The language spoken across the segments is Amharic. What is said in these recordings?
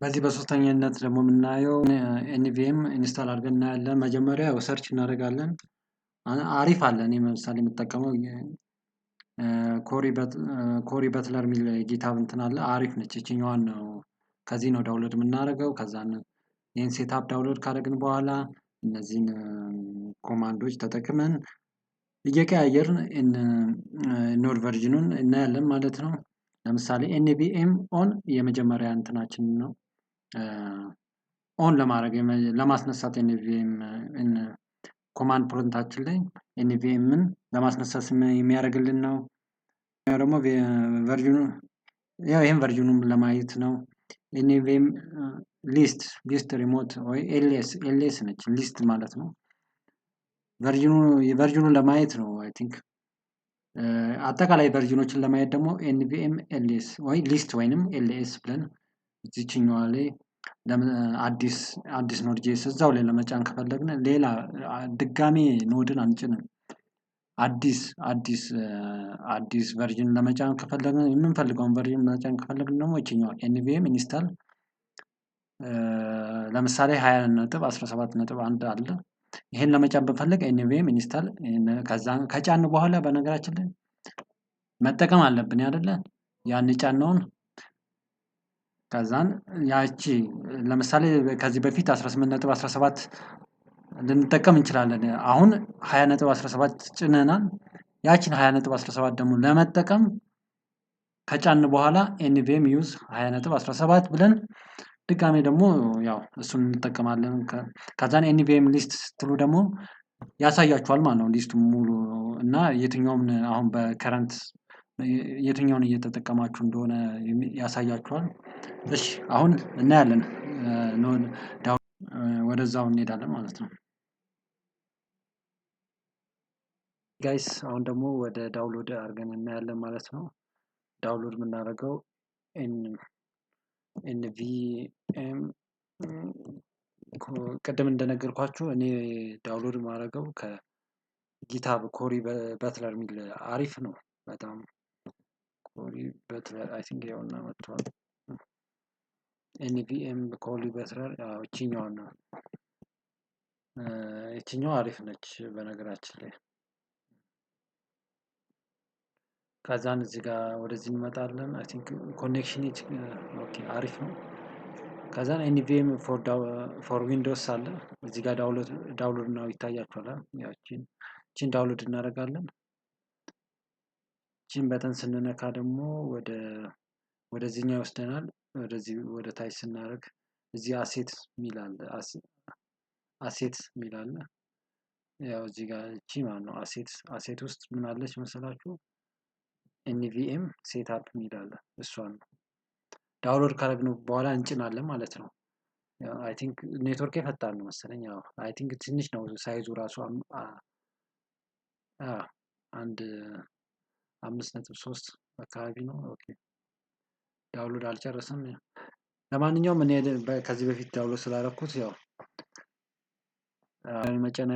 በዚህ በሶስተኛነት ደግሞ የምናየው nvm install አድርገን እናያለን። መጀመሪያ search እናደርጋለን። አሪፍ አለ። እኔ ለምሳሌ የምጠቀመው Corey Butler የሚል GitHub እንትን አለ። አሪፍ ነች። ይችኛዋን ነው ከዚህ ነው download የምናደርገው። ከዛን ይህን setup download ካደረግን በኋላ እነዚህን command ኦች ተጠቅመን እየቀያየርን Node version ኑን እናያለን ማለት ነው። ለምሳሌ nvm on የመጀመሪያ እንትናችን ነው። On ለማድረግ፣ ለማስነሳት nvm command prompt ኣችን ላይ nvm ን ለማስነሳት የሚያደርግልን ነው። ደግሞ version ኑ ያው ይህም version ኑን ለማየት ነው። nvm list፣ list remote ወይ ls፣ ls ነች list ማለት ነው። Version ኑን ለማየት ነው I think። አጠቃላይ version ኖችን ለማየት ደግሞ nvm ls ወይ list ወይንም ls ብለን እዚችኛዋ ላይ አዲስ አዲስ Node JS እዛው ላይ ለመጫን ከፈለግን ሌላ ድጋሜ Node ን አንጭንም። አዲስ አዲስ አዲስ version ለመጫን ከፈለግን፣ የምንፈልገውን version መጫን ከፈለግን ደግሞ ይችኛዋ nvm install ለምሳሌ 20.17.1 አለ። ይሄን ለመጫን ብንፈልግ nvm install። ከዛ ከጫን በኋላ በነገራችን ላይ መጠቀም አለብን አይደለ? ያን የጫነውን። ከዛን ያቺ ለምሳሌ ከዚህ በፊት 18.17 ልንጠቀም እንችላለን። አሁን 20.17 ጭነናል። ያቺን 20.17 ደግሞ ለመጠቀም ከጫን በኋላ nvm use 20.17 ብለን ድጋሜ ደግሞ ያው እሱን እንጠቀማለን። ከዛን nvm list ስትሉ ደግሞ ያሳያችኋል ማለት ነው list ኡ ሙሉ እና የትኛውም አሁን በ current የትኛውን እየተጠቀማችሁ እንደሆነ ያሳያችኋል። እሺ፣ አሁን እናያለን፣ ወደዛው እንሄዳለን ማለት ነው። Guys፣ አሁን ደግሞ ወደ download አድርገን እናያለን ማለት ነው። Download የምናደርገው nvm ቅድም እንደነገርኳችሁ እኔ download የማደርገው ከ GitHub Corey Butler የሚል አሪፍ ነው በጣም። Corey Butler I think ያውና መጥቷል። nvm Corey Butler እቺኛዋን ነው። ይችኛዋ አሪፍ ነች በነገራችን ላይ። ከዛን እዚህ ጋር ወደዚህ እንመጣለን። I think connection okay አሪፍ ነው። ከዛን nvm for Windows አለ እዚህ ጋር፣ download ነው ይታያችኋል። ያቺን እቺን download እናደርጋለን። እቺን button ስንነካ ደግሞ ወደዚህኛው ይወስደናል። ወደዚህ ወደ ታች ስናደርግ እዚህ asset የሚል አለ። Asset የሚል አለ። ያው እዚህ ጋር እቺ ማለት ነው asset። Asset ውስጥ ምን አለች መሰላችሁ? nvm setup የሚል አለ። እሷን ነው download ካደረግነው በኋላ እንጭናለን ማለት ነው። I think network ፈጣን ነው መሰለኝ። ያው I think ትንሽ ነው size ኡ ራሱ፣ አንድ 5.3 አካባቢ ነው። Okay፣ download አልጨረሰም። ለማንኛውም እኔ ከዚህ በፊት download ስላደረኩት ያው መጫን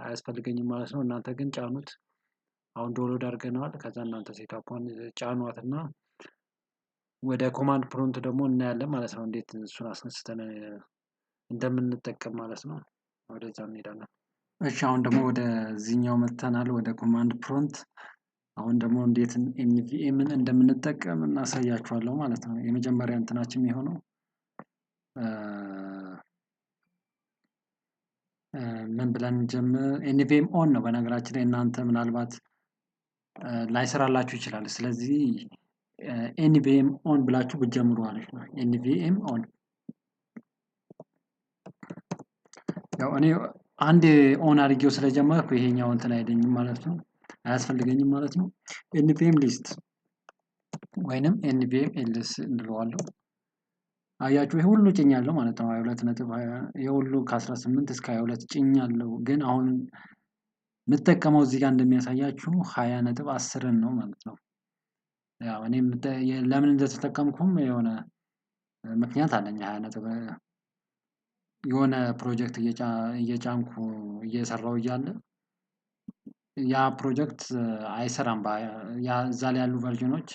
አያስፈልገኝም ማለት ነው። እናንተ ግን ጫኑት። አሁን download አድርገነዋል። ከዛ እናንተ setup ኧን ጫኗት እና ወደ command prompt ደግሞ እናያለን ማለት ነው። እንዴት እሱን አስነስተን እንደምንጠቀም ማለት ነው። ወደዛ እንሄዳለን። እሺ፣ አሁን ደግሞ ወደዚህኛው መጥተናል፣ ወደ command prompt። አሁን ደግሞ እንዴት nvm ን እንደምንጠቀም እናሳያችኋለሁ ማለት ነው። የመጀመሪያ እንትናችን የሚሆነው ምን ብለን እንጀምር? nvm on ነው። በነገራችን ላይ እናንተ ምናልባት ላይሰራላችሁ ይችላል። ስለዚህ nvm on ብላችሁ ብትጀምሩ አሪፍ ነው። nvm on። ያው እኔ አንድ on አድርጌው ስለጀመርኩ ይሄኛው እንትን አይለኝም ማለት ነው፣ አያስፈልገኝም ማለት ነው። nvm list ወይንም nvm ls እንለዋለሁ። አያችሁ፣ ይሄ ሁሉ ጭኛለሁ ማለት ነው። 22 ነጥብ ይሄ ሁሉ ከ18 እስከ 22 ጭኛለሁ። ግን አሁን የምጠቀመው እዚህ ጋር እንደሚያሳያችሁ 20.10ን ነው ማለት ነው። ያው እኔ ለምን እንደተጠቀምኩም የሆነ ምክንያት አለኝ። 20 ነጥብ የሆነ ፕሮጀክት እየጫንኩ እየሰራው እያለ ያ ፕሮጀክት አይሰራም። ያ እዛ ላይ ያሉ version ኖች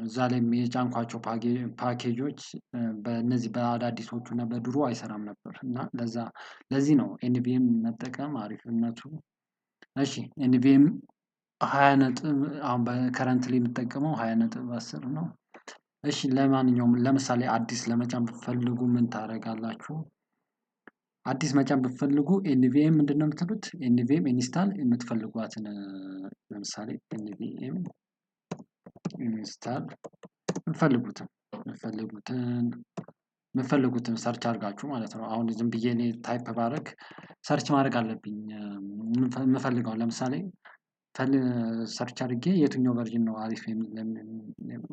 እዛ ላይ የጫንኳቸው ፓኬጆች በእነዚህ በአዳዲሶቹ እና በድሮ አይሰራም ነበር እና ለዚህ ነው nvm መጠቀም አሪፍነቱ። እሺ nvm 20 ነጥብ አሁን በ currently የምጠቀመው 20.10 ነው። እሺ ለማንኛውም ለምሳሌ አዲስ ለመጫን ብትፈልጉ ምን ታደርጋላችሁ? አዲስ መጫን ብትፈልጉ nvm ምንድነው የምትሉት? nvm install የምትፈልጓትን ለምሳሌ nvm install የምትፈልጉትን search አድርጋችሁ ማለት ነው። አሁን ዝም ብዬ እኔ type ባደርግ search ማድረግ አለብኝ የምፈልገውን ለምሳሌ search አድርጌ የትኛው version ነው አሪፍ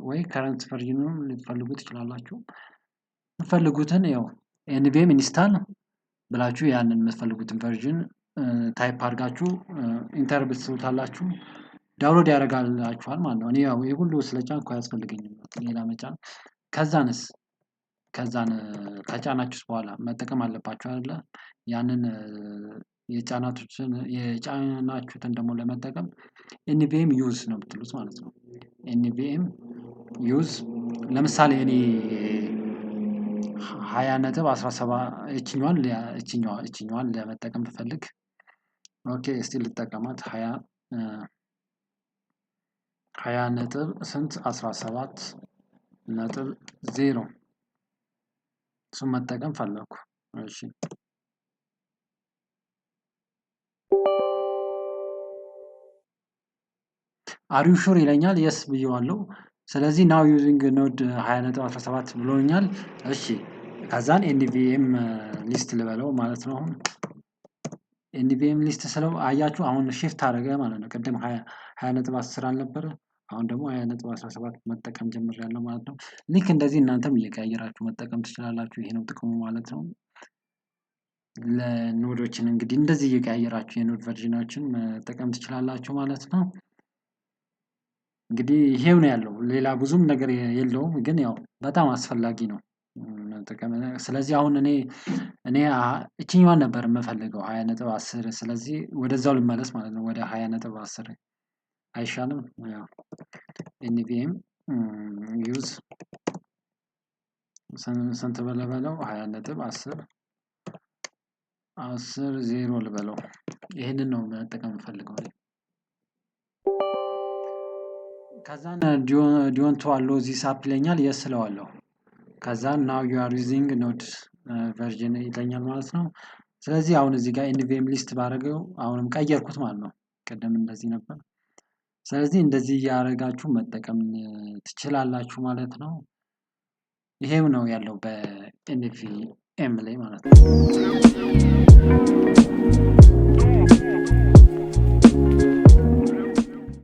ወይ current version ኑን ልትፈልጉ ትችላላችሁ። የምትፈልጉትን ያው nvm install ብላችሁ ያንን የምትፈልጉትን version type አድርጋችሁ enter ብትሉታላችሁ download ያደርጋላችኋል ማለት ነው። እኔ ያው ይሄ ሁሉ ስለጫንኩ አያስፈልገኝም ሌላ መጫን። ከዛን ከጫናችሁት በኋላ መጠቀም አለባችሁ አይደለ? ያንን የጫናችሁትን ደግሞ ለመጠቀም nvm use ነው የምትሉት ማለት ነው። nvm use ለምሳሌ እኔ 20.17 እችኛዋን ለመጠቀም ብፈልግ okay እስቲ ልጠቀማት 20 ነጥብ ስንት 17.0 እሱን መጠቀም ፈለኩ። እሺ are you sure ይለኛል። yes ብዬዋለሁ። ስለዚህ now using Node 20.17 ብሎኛል። እሺ ከዛን nvm list ልበለው ማለት ነው። አሁን nvm list ስለው አያችሁ አሁን shift አደረገ ማለት ነው። ቅድም 20.10 አልነበረ? አሁን ደግሞ 20.17 መጠቀም ጀምሬያለሁ ማለት ነው። ልክ እንደዚህ እናንተም እየቀያየራችሁ መጠቀም ትችላላችሁ። ይሄ ነው ጥቅሙ ማለት ነው። ለ Node ኦችን እንግዲህ እንደዚህ እየቀያየራችሁ የ Node version ኦችን መጠቀም ትችላላችሁ ማለት ነው። እንግዲህ ይሄው ነው ያለው፣ ሌላ ብዙም ነገር የለውም፣ ግን ያው በጣም አስፈላጊ ነው መጠቀም። ስለዚህ አሁን እኔ እችኛዋን ነበር የምፈልገው 20.10። ስለዚህ ወደዛው ልመለስ ማለት ነው፣ ወደ 20.10 አይሻልም? ያው nvm use ስንት ልበለው? 20.10 10 0 ልበለው። ይሄንን ነው መጠቀም የምፈልገው። ከዛን do you want to allow this app ይለኛል። yes እለዋለሁ። ከዛ now you are using Node version ይለኛል ማለት ነው። ስለዚህ አሁን እዚህ ጋር nvm list ባደረገው አሁንም ቀየርኩት ማለት ነው። ቅድም እንደዚህ ነበር። ስለዚህ እንደዚህ እያደረጋችሁ መጠቀም ትችላላችሁ ማለት ነው። ይሄው ነው ያለው በ nvm ላይ ማለት ነው።